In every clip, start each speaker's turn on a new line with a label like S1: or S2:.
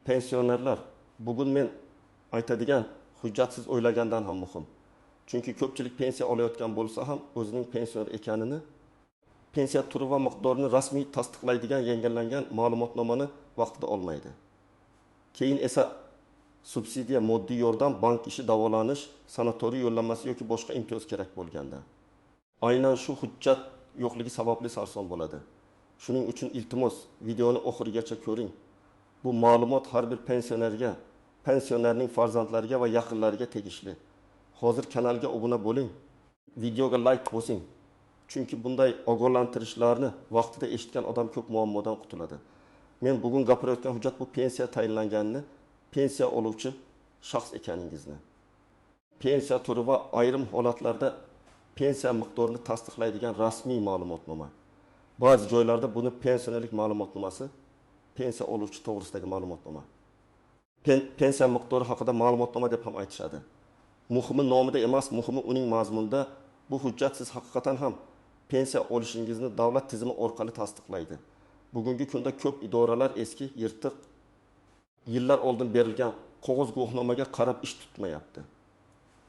S1: Pensionerlar, bugun men aytadigan hujjat siz o'ylagandan ham muhim. Chunki ko'pchilik pensiya olayotgan bo'lsa ham o'zining pensioner ekanini, pensiya turi va miqdorini rasmiy tasdiqlaydigan yangilangan ma'lumotnomani vaqtida olmaydi. Keyin esa subsidiya, moddiy yordam, bank ishi, davolanish, sanatoriy yo'llanmasi yoki boshqa imtiyoz kerak bo'lganda aynan shu hujjat yo'qligi sababli sarson bo'ladi. Shuning uchun iltimos, videoni oxirigacha ko'ring. Bu ma'lumot har bir pensionerga, pensionerning farzandlariga va yaqinlariga tegishli. Hozir kanalga obuna bo'ling, videoga like bosing. Chunki bunday ogohlantirishlarni vaqtida eshitgan odam ko'p muammodan qutuladi. Men bugun gapirayotgan hujjat bu pensiya tayinlanganini, pensiya oluvchi shaxs ekaningizni, pensiya turi va ayrim holatlarda pensiya miqdorini tasdiqlaydigan rasmiy ma'lumotnoma. Ba'zi joylarda buni pensionerlik ma'lumotnomasi, pensiya oluvchi to'g'risidagi ma'lumotnoma, pensiya miqdori haqida ma'lumotnoma deb ham aytishadi. Muhimi nomida emas, muhimi uning mazmunida. Bu hujjat siz haqiqatan ham pensiya olishingizni davlat tizimi orqali tasdiqlaydi. Bugungi kunda ko'p idoralar eski, yirtiq, yillar oldin berilgan qog'oz guvohnomaga qarab ish tutmayapti.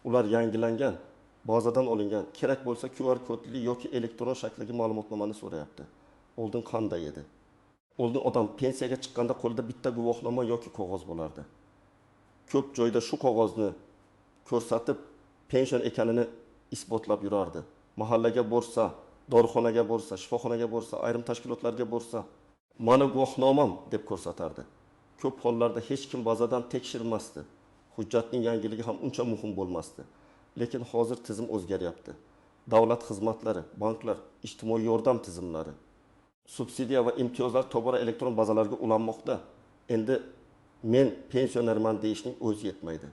S1: Ular yangilangan, bazadan olingan, kerak bo'lsa QR kodli yoki elektron shaklidagi ma'lumotnomani so'rayapti. Oldin qanday edi? Oldin odam pensiyaga chiqqanda qo'lida bitta guvohnoma yoki qog'oz bo'lardi. Ko'p joyda shu qog'ozni ko'rsatib pension ekanini isbotlab yurardi. Mahallaga borsa, dorixonaga borsa, shifoxonaga borsa, ayrim tashkilotlarga borsa, mana guvohnomam deb ko'rsatardi. Ko'p hollarda hech kim bazadan tekshirmasdi. Hujjatning yangiligi ham uncha muhim bo'lmasdi. Lekin hozir tizim o'zgaryapti. Davlat xizmatlari, banklar, ijtimoiy yordam tizimlari, subsidiya va imtiyozlar tobora elektron bazalarga ulanmoqda. Endi men pensionerman deyishning o'zi yetmaydi.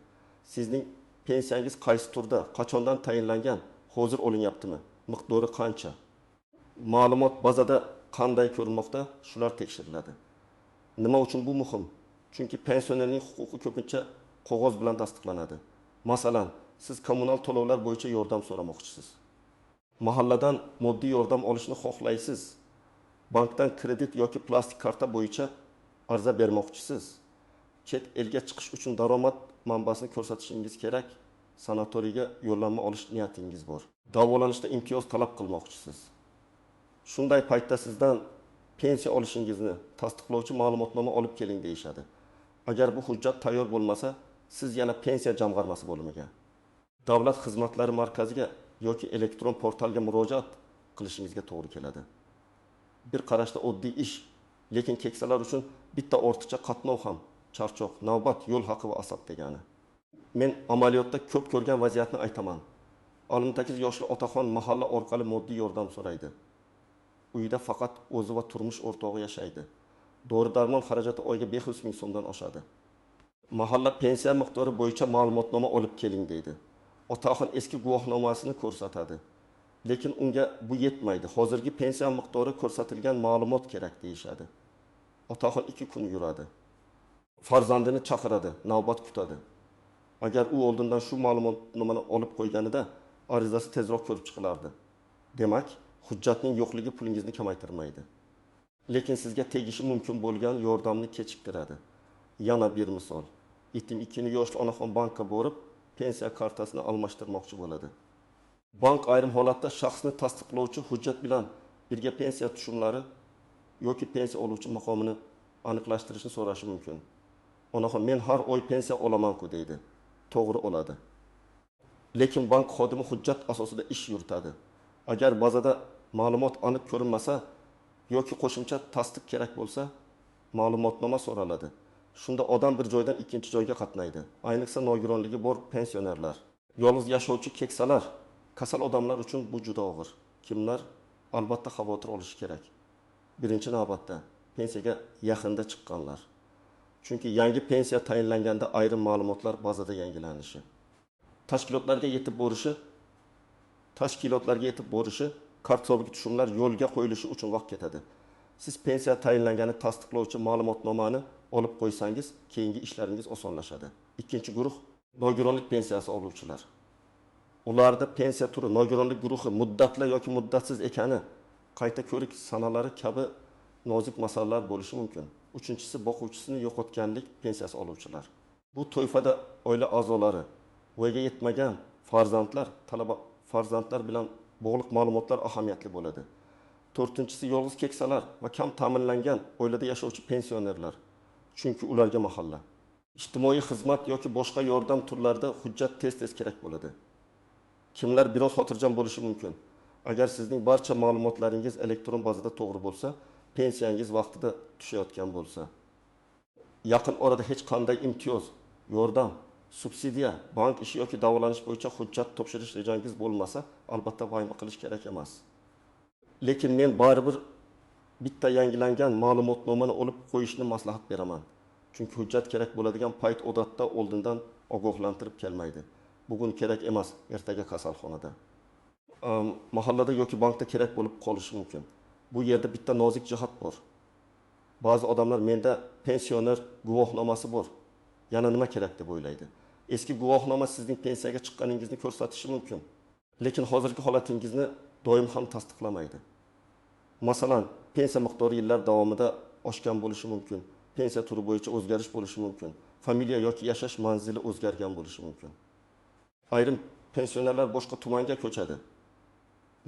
S1: Sizning pensiyangiz qaysi turda, qachondan tayinlangan, hozir olinyaptimi, miqdori qancha, ma'lumot bazada qanday ko'rinmoqda, shular tekshiriladi. Nima uchun bu muhim? Chunki pensionerning huquqi ko'pincha qog'oz bilan tasdiqlanadi. Masalan, siz kommunal to'lovlar bo'yicha yordam so'ramoqchisiz. Mahalladan moddiy yordam olishni xohlaysiz. Bankdan kredit yoki plastik karta bo'yicha arza bermoqchisiz. Chet elga chiqish uchun daromad manbasini ko'rsatishingiz kerak. Sanatoriyga yo'llanma olish niyatingiz bor. Davolanishda imtiyoz talab qilmoqchisiz. Shunday paytda sizdan pensiya olishingizni tasdiqlovchi ma'lumotnoma olib keling deyishadi. Agar bu hujjat tayyor bo'lmasa, siz yana pensiya jamg'armasi bo'limiga, davlat xizmatlari markaziga yoki elektron portalga murojaat qilishingizga to'g'ri keladi. Bir qarashda oddiy ish, lekin keksalar uchun bitta ortiqcha qatnov ham charchoq, navbat, yo'l haqi va asab degani. Men amaliyotda ko'p ko'rgan vaziyatni aytaman. 68 yoshli otaxon mahalla orqali moddiy yordam so'raydi. Uyda faqat o'zi va turmush o'rtog'i yashaydi. Dori-darmon xarajati oyga 500 ming so'mdan oshadi. Mahalla pensiya miqdori bo'yicha ma'lumotnoma olib keling deydi. Otaxon eski guvohnomasini ko'rsatadi. Lekin unga bu yetmaydi. Hozirgi pensiya miqdori ko'rsatilgan ma'lumot kerak deyishadi. Otaxon 2 kun yuradi. Farzandini chaqiradi, navbat kutadi. Agar u oldindan shu ma'lumotnomani olib qo'yganida arizasi tezroq ko'rib chiqilardi. Demak, hujjatning yo'qligi pulingizni kamaytirmaydi. Lekin sizga tegishi mumkin bo'lgan yordamni kechiktiradi. Yana bir misol. 72 yoshli onaxon bankka borib, pensiya kartasini almashtirmoqchi bo'ladi. Bank ayrim holatda shaxsni tasdiqlovchi hujjat bilan birga pensiya tushumlari yoki pensiya oluvchi maqomini aniqlashtirishni so'rashi mumkin. Onaxon men har oy pensiya olaman-ku deydi. To'g'ri oladi. Lekin bank xodimi hujjat asosida ish yuritadi. Agar bazada ma'lumot aniq ko'rinmasa yoki qo'shimcha tasdiq kerak bo'lsa, ma'lumotnoma so'raladi. Shunda odam bir joydan ikkinchi joyga qatnaydi. Ayniqsa nogironligi bor pensionerlar, yolg'iz yashovchi keksalar, kasal odamlar uchun bu juda og'ir. Kimlar albatta xavotir olishi kerak. Birinchi navbatda pensiyaga yaqinda chiqqanlar. Chunki yangi pensiya tayinlanganda ayrim ma'lumotlar bazada yangilanishi, tashkilotlarga yetib borishi, kart hisobiga tushumlar yo'lga qo'yilishi uchun vaqt ketadi. Siz pensiya tayinlangani tasdiqlovchi ma'lumotnomani olib qo'ysangiz, keyingi ishlaringiz osonlashadi. Ikkinchi guruh nogironlik pensiyasi oluvchilar. Ularda pensiya turi, nogironlik guruhi muddatli yoki muddatsiz ekani, qayta ko'rik sanalari kabi nozik masalalar bo'lishi mumkin. Uchinchisi boquvchisini yo'qotganlik pensiyasi oluvchilar. Bu toifada oila a'zolari, voyaga yetmagan farzandlar, talaba farzandlar bilan bog'liq ma'lumotlar ahamiyatli bo'ladi. To'rtinchisi yolg'iz keksalar va kam ta'minlangan oilada yashovchi pensionerlar. Chunki ularga mahalla, ijtimoiy xizmat yoki boshqa yordam turlarida hujjat tez-tez kerak bo'ladi. Kimlar biroz xotirjam bo'lishi mumkin? Agar sizning barcha ma'lumotlaringiz elektron bazada to'g'ri bo'lsa, pensiyangiz vaqtida tushayotgan bo'lsa, yaqin orada hech qanday imtiyoz, yordam, subsidiya, bank ishi yoki davolanish bo'yicha hujjat topshirish rejangiz bo'lmasa, albatta vahima qilish kerak emas. Lekin men baribir bitta yangilangan ma'lumotnomani olib qo'yishni maslahat beraman. Chunki hujjat kerak bo'ladigan payt odatda oldindan ogohlantirib kelmaydi. Bugun kerak emas, ertaga kasalxonada, mahallada yoki bankda kerak bo'lib qolishi mumkin. Bu yerda bitta nozik jihat bor. Ba'zi odamlar menda pensioner guvohnomasi bor, yana nima kerak deb o'ylaydi. Eski guvohnoma sizning pensiyaga chiqqaningizni ko'rsatishi mumkin, lekin hozirgi holatingizni doim ham tasdiqlamaydi. Masalan, pensiya miqdori yillar davomida oshgan bo'lishi mumkin, pensiya turi bo'yicha o'zgarish bo'lishi mumkin, familiya yoki yashash manzili o'zgargan bo'lishi mumkin. Ayrim pensionerlar boshqa tumanga ko'chadi,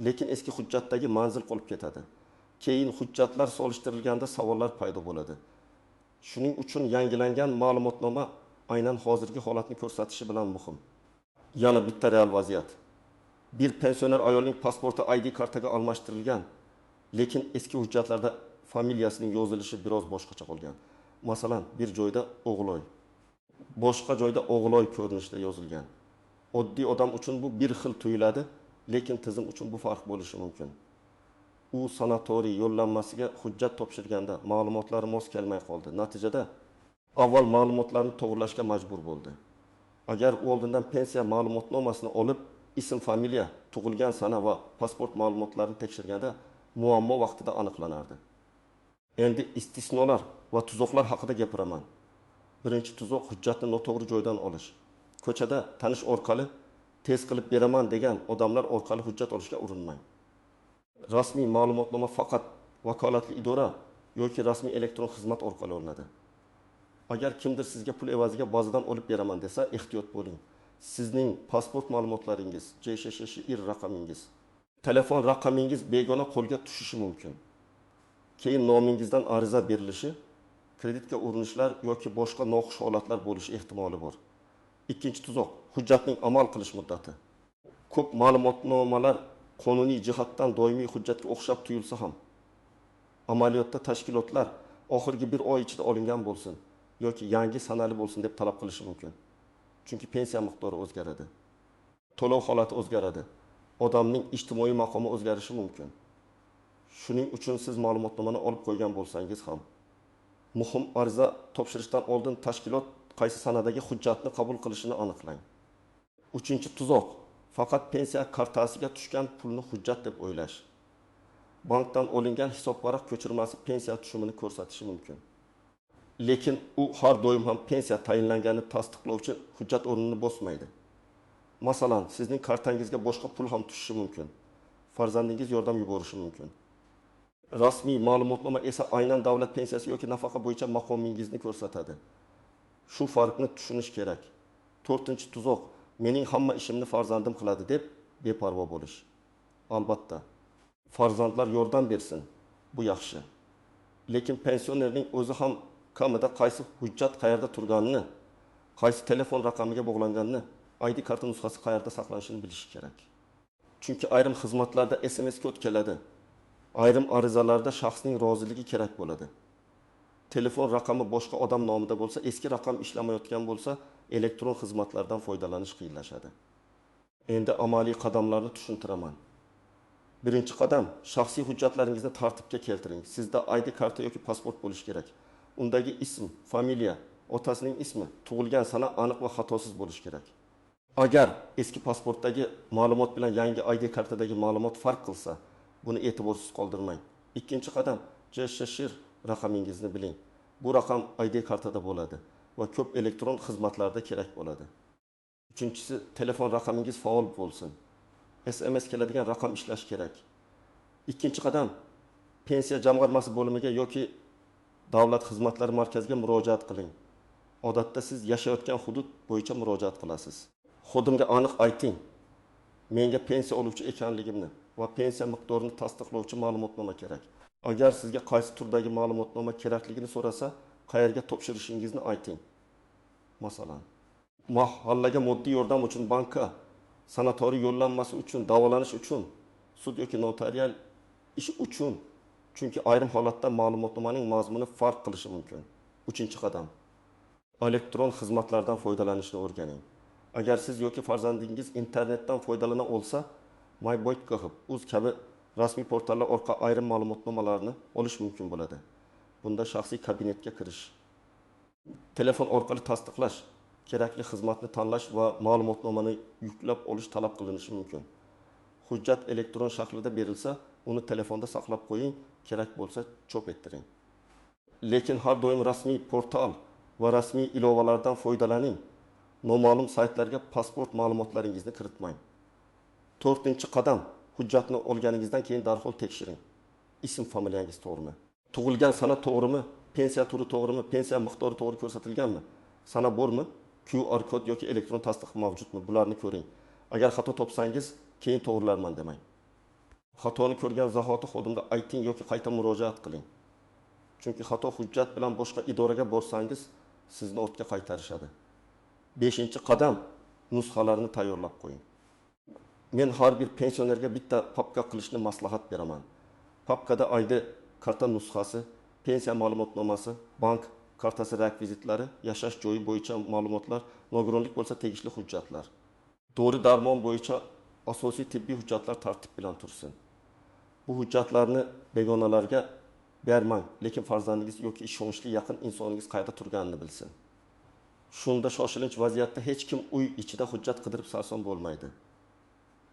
S1: lekin eski hujjatdagi manzil qolib ketadi. Keyin hujjatlar solishtirilganda savollar paydo bo'ladi. Shuning uchun yangilangan ma'lumotnoma aynan hozirgi holatni ko'rsatishi bilan muhim. Yana bitta real vaziyat. Bir pensioner ayolning pasporti ID kartaga almashtirilgan, lekin eski hujjatlarda familiyasining yozilishi biroz boshqacha qolgan. Masalan, bir joyda O'g'loy, boshqa joyda O'g'loy ko'rinishida yozilgan. Oddiy odam uchun bu bir xil tuyuladi, lekin tizim uchun bu farq bo'lishi mumkin. U sanatoriy yo'llanmasiga hujjat topshirganda ma'lumotlari mos kelmay qoldi. Natijada avval ma'lumotlarni to'g'rilashga majbur bo'ldi. Agar u oldindan pensiya ma'lumotnomasini olib, ism, familiya, tug'ilgan sana va pasport ma'lumotlarini tekshirganda muammo vaqtida aniqlanardi. Endi istisnolar va tuzoqlar haqida gapiraman. Birinchi tuzoq hujjatni noto'g'ri joydan olish. Ko'chada tanish orqali tez qilib beraman degan odamlar orqali hujjat olishga urinmang. Rasmiy ma'lumotnoma faqat vakolatli idora yoki rasmiy elektron xizmat orqali olinadi. Agar kimdir sizga pul evaziga bazadan olib beraman desa, ehtiyot bo'ling. Sizning pasport ma'lumotlaringiz, JSHSHIR raqamingiz, telefon raqamingiz begona qo'lga tushishi mumkin. Keyin nomingizdan ariza berilishi, kreditga urinishlar yoki boshqa noxush holatlar bo'lishi ehtimoli bor. Ikkinchi tuzoq hujjatning amal qilish muddati. Ko'p ma'lumotnomalar qonuniy jihatdan doimiy hujjatga o'xshab tuyulsa ham, amaliyotda tashkilotlar oxirgi bir oy ichida olingan bo'lsin yoki yangi sanali bo'lsin deb talab qilishi mumkin. Chunki pensiya miqdori o'zgaradi, to'lov holati o'zgaradi, odamning ijtimoiy maqomi o'zgarishi mumkin. Shuning uchun siz ma'lumotnomani olib qo'ygan bo'lsangiz ham, muhim ariza topshirishdan oldin tashkilot qaysi sanadagi hujjatni qabul qilishini aniqlang. Uchinchi tuzoq faqat pensiya kartasiga tushgan pulni hujjat deb o'ylash. Bankdan olingan hisobvaraq ko'chirmasi pensiya tushumini ko'rsatishi mumkin. Lekin u har doim ham pensiya tayinlanganini tasdiqlovchi hujjat o'rnini bosmaydi. Masalan, sizning kartangizga boshqa pul ham tushishi mumkin. Farzandingiz yordam yuborishi mumkin. Rasmiy ma'lumotnoma esa aynan davlat pensiyasi yoki nafaqa bo'yicha maqomingizni ko'rsatadi. Shu farqni tushunish kerak. To'rtinchi tuzoq mening hamma ishimni farzandim qiladi deb beparvo bo'lish. Albatta, farzandlar yordam bersin, bu yaxshi. Lekin pensionerning o'zi ham kamida qaysi hujjat qayerda turganini, qaysi telefon raqamiga bog'langanini, ID karta nusxasi qayerda saqlanishini bilishi kerak. Chunki ayrim xizmatlarda SMS kod keladi. Ayrim arizalarda shaxsning roziligi kerak bo'ladi. Telefon raqami boshqa odam nomida bo'lsa, eski raqam ishlamayotgan bo'lsa, elektron xizmatlardan foydalanish qiyinlashadi. Endi amaliy qadamlarni tushuntiraman. Birinchi qadam shaxsiy hujjatlaringizni tartibga keltiring. Sizda ID karta yoki pasport bo'lishi kerak. Undagi ism, familiya, otasining ismi, tug'ilgan sana aniq va xatosiz bo'lishi kerak. Agar eski pasportdagi ma'lumot bilan yangi ID kartadagi ma'lumot farq qilsa, buni e'tiborsiz qoldirmang. Ikkinchi qadam JSHSHIR raqamingizni biling. Bu raqam ID kartada bo'ladi va ko'p elektron xizmatlarda kerak bo'ladi. Uchinchisi, telefon raqamingiz faol bo'lsin. SMS keladigan raqam ishlash kerak. Ikkinchi qadam pensiya jamg'armasi bo'limiga yoki Davlat xizmatlari markaziga murojaat qiling. Odatda siz yashayotgan hudud bo'yicha murojaat qilasiz. Xodimga aniq ayting: Menga pensiya oluvchi ekanligimni va pensiya miqdorini tasdiqlovchi ma'lumotnoma kerak. Agar sizga qaysi turdagi ma'lumotnoma kerakligini so'rasa, qayerga topshirishingizni ayting. Masalan, mahallaga moddiy yordam uchun bankka, sanatoriy yo'llanmasi uchun, davolanish uchun, sud yoki notarial ish uchun. Chunki ayrim holatda ma'lumotnomaning mazmuni farq qilishi mumkin. Uchinchi qadam. Elektron xizmatlardan foydalanishni o'rganing. Agar siz yoki farzandingiz internetdan foydalana olsa, myboyt.uz kabi rasmiy portallar orqali ayrim ma'lumotnomalarni olish mumkin bo'ladi. Bunda shaxsiy kabinetga kirish, telefon orqali tasdiqlash, kerakli xizmatni tanlash va ma'lumotnomani yuklab olish talab qilinishi mumkin. Hujjat elektron shaklida berilsa, uni telefonda saqlab qo'ying, kerak bo'lsa chop ettiring. Lekin har doim rasmiy portal va rasmiy ilovalardan foydalaning. Noma'lum saytlarga pasport ma'lumotlaringizni kiritmang. To'rtinchi qadam. Hujjatni olganingizdan keyin darhol tekshiring. Ism, familiyangiz to'g'rimi? Tug'ilgan sana to'g'rimi? Pensiya turi to'g'rimi? Pensiya miqdori to'g'ri ko'rsatilganmi? Sana bormi? QR kod yoki elektron tasdiq mavjudmi? Bularni ko'ring. Agar xato topsangiz, keyin to'g'rilarman demang. Xatoni ko'rgan zahoti xodimga ayting yoki qayta murojaat qiling. Chunki xato hujjat bilan boshqa idoraga borsangiz, sizni ortga qaytarishadi. Beshinchi qadam. Nusxalarni tayyorlab qo'ying. Men har bir pensionerga bitta papka qilishni maslahat beraman. Papkada ID karta nusxasi, pensiya ma'lumotnomasi, bank kartasi rekvizitlari, yashash joyi bo'yicha ma'lumotlar, nogironlik bo'lsa tegishli hujjatlar. Dori darmon bo'yicha asosiy tibbiy hujjatlar tartib bilan tursin. Bu hujjatlarni begonalarga bermang, lekin farzandingiz yoki ishonchli yaqin insoningiz qayerda turganini bilsin. Shunda shoshilinch vaziyatda hech kim uy ichida hujjat qidirib sarson bo'lmaydi.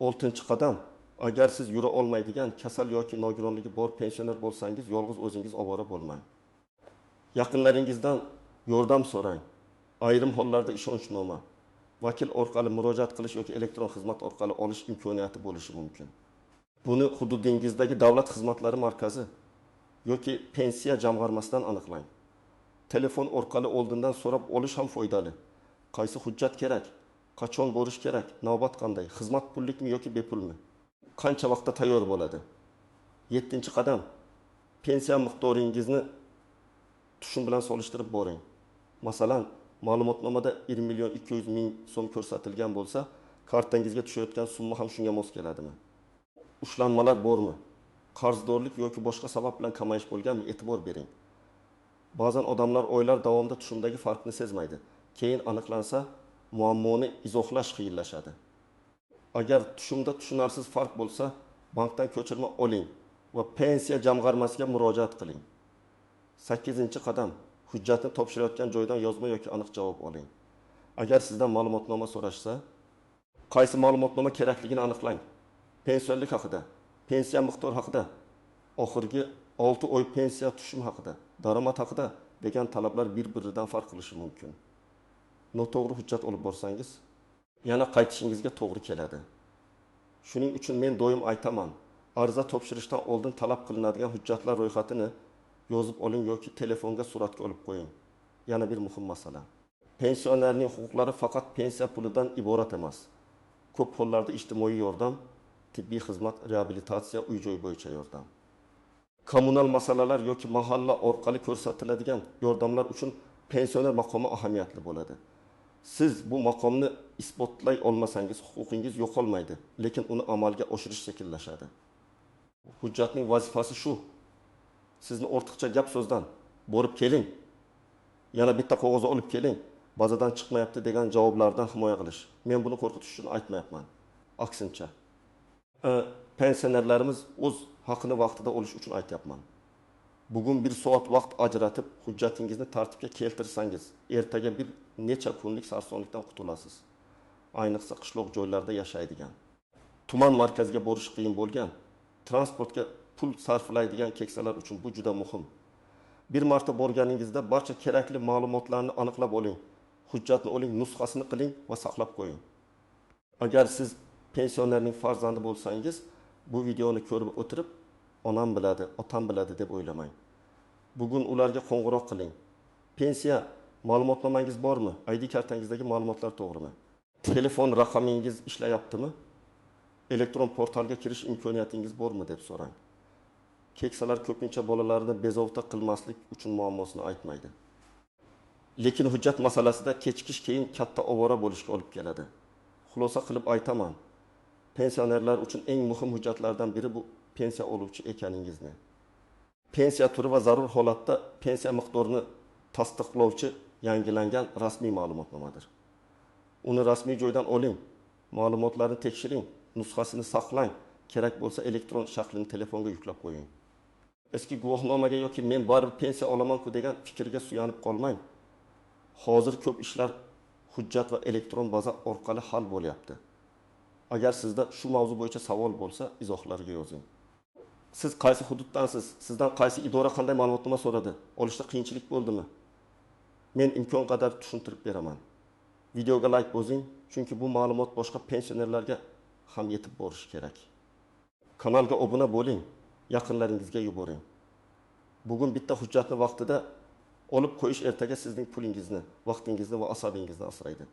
S1: Oltinchi qadam. Agar siz yura olmaydigan, kasal yoki nogironligi bor pensioner bo'lsangiz, yolg'iz o'zingiz ovora bo'lmang. Yaqinlaringizdan yordam so'rang. Ayrim hollarda ishonchnoma, vakil orqali murojaat qilish yoki elektron xizmat orqali olish imkoniyati bo'lishi mumkin. Buni hududingizdagi davlat xizmatlari markazi yoki pensiya jamg'armasidan aniqlang. Telefon orqali oldindan so'rab olish ham foydali. Qaysi hujjat kerak? Qachon borish kerak? Navbat qanday? Xizmat pullikmi yoki bepulmi? Qancha vaqtda tayyor bo'ladi? Yettinchi qadam. Pensiya miqdoringizni tushum bilan solishtirib boring. Masalan, ma'lumotnomada 1 200 000 so'm ko'rsatilgan bo'lsa, kartangizga tushayotgan summa ham shunga mos keladimi? Ushlanmalar bormi? Qarzdorlik yoki boshqa sabab bilan kamayish bo'lganmi? E'tibor bering. Ba'zan odamlar oylar davomida tushumdagi farqni sezmaydi. Keyin aniqlansa, muammoni izohlash qiyinlashadi. Agar tushumda tushunarsiz farq bo'lsa, bankdan ko'chirma oling va pensiya jamg'armasiga murojaat qiling. 8-qadam. Hujjatni topshirayotgan joydan yozma yoki aniq javob oling. Agar sizdan ma'lumotnoma so'rashsa, qaysi ma'lumotnoma kerakligini aniqlang. Pensiyalik haqida, pensiya miqdori haqida, oxirgi 6 oy pensiya tushumi haqida, daromad haqida degan talablar bir-biridan farq qilishi mumkin. Noto'g'ri hujjat olib borsangiz, yana qaytishingizga to'g'ri keladi. Shuning uchun men doim aytaman, arza topshirishdan oldin talab qilinadigan hujjatlar ro'yxatini yozib oling yoki telefonga suratga olib qo'ying. Yana bir muhim masala. Pensionerning huquqlari faqat pensiya pulidan iborat emas. Ko'p hollarda ijtimoiy yordam, tibbiy xizmat, reabilitatsiya, uy-joy bo'yicha yordam. Kommunal masalalar yoki mahalla orqali ko'rsatiladigan yordamlar uchun pensioner maqomi ahamiyatli bo'ladi. Siz bu maqomni isbotlay olmasangiz huquqingiz yo'qolmaydi, lekin uni amalga oshirish sekinlashadi. Hujjatning vazifasi shu. Sizni ortiqcha gap so'zdan borib keling, yana bitta qog'oz olib keling, bazadan chiqmayapti degan javoblardan himoya qilish. Men buni qo'rqitish uchun aytmayapman. Aksincha, pensionerlarimiz o'z haqini vaqtida olish uchun aytyapman. Bugun bir soat vaqt ajratib hujjatingizni tartibga keltirsangiz, ertaga bir necha kunlik sarsonlikdan qutulasiz. Ayniqsa qishloq joylarda yashaydigan, tuman markaziga borish qiyin bo'lgan, transportga pul sarflaydigan keksalar uchun bu juda muhim. Bir marta borganingizda barcha kerakli ma'lumotlarni aniqlab oling, hujjatni oling, nusxasini qiling va saqlab qo'ying. Agar siz pensionerning farzandi bo'lsangiz, bu videoni ko'rib o'tirib, onam biladi, otam biladi deb o'ylamang. Bugun ularga qo'ng'iroq qiling. Pensiya ma'lumotnomangiz bormi? ID kartangizdagi ma'lumotlar to'g'rimi? Telefon raqamingiz ishlayaptimi? Elektron portalga kirish imkoniyatingiz bormi deb so'rang. Keksalar ko'pincha bolalarini bezovta qilmaslik uchun muammosini aytmaydi. Lekin hujjat masalasida kechikish keyin katta ovora bo'lishga olib keladi. Xulosa qilib aytaman, pensionerlar uchun eng muhim hujjatlardan biri bu pensiya oluvchi ekaningizni. Pensiya turi va zarur holatda pensiya miqdorini tasdiqlovchi yangilangan rasmiy ma'lumotnomadir. Uni rasmiy joydan oling, ma'lumotlarni tekshiring, nusxasini saqlang, kerak bo'lsa elektron shaklini telefonga yuklab qo'ying. Eski guvohnomaga yoki men baribir pensiya olaman-ku degan fikrga suyanib qolmang. Hozir ko'p ishlar hujjat va elektron baza orqali hal bo'lyapti. Agar sizda shu mavzu bo'yicha savol bo'lsa, izohlarga yozing. Siz qaysi hududdansiz? Sizdan qaysi idora qanday ma'lumotnoma so'radi? Olishda qiyinchilik bo'ldimi? Men imkon qadar tushuntirib beraman. Videoga like bosing, chunki bu ma'lumot boshqa pensionerlarga ham yetib borishi kerak. Kanalga obuna bo'ling, yaqinlaringizga yuboring. Bugun bitta hujjatni vaqtida olib qo'yish ertaga sizning pulingizni, vaqtingizni va asabingizni asraydi.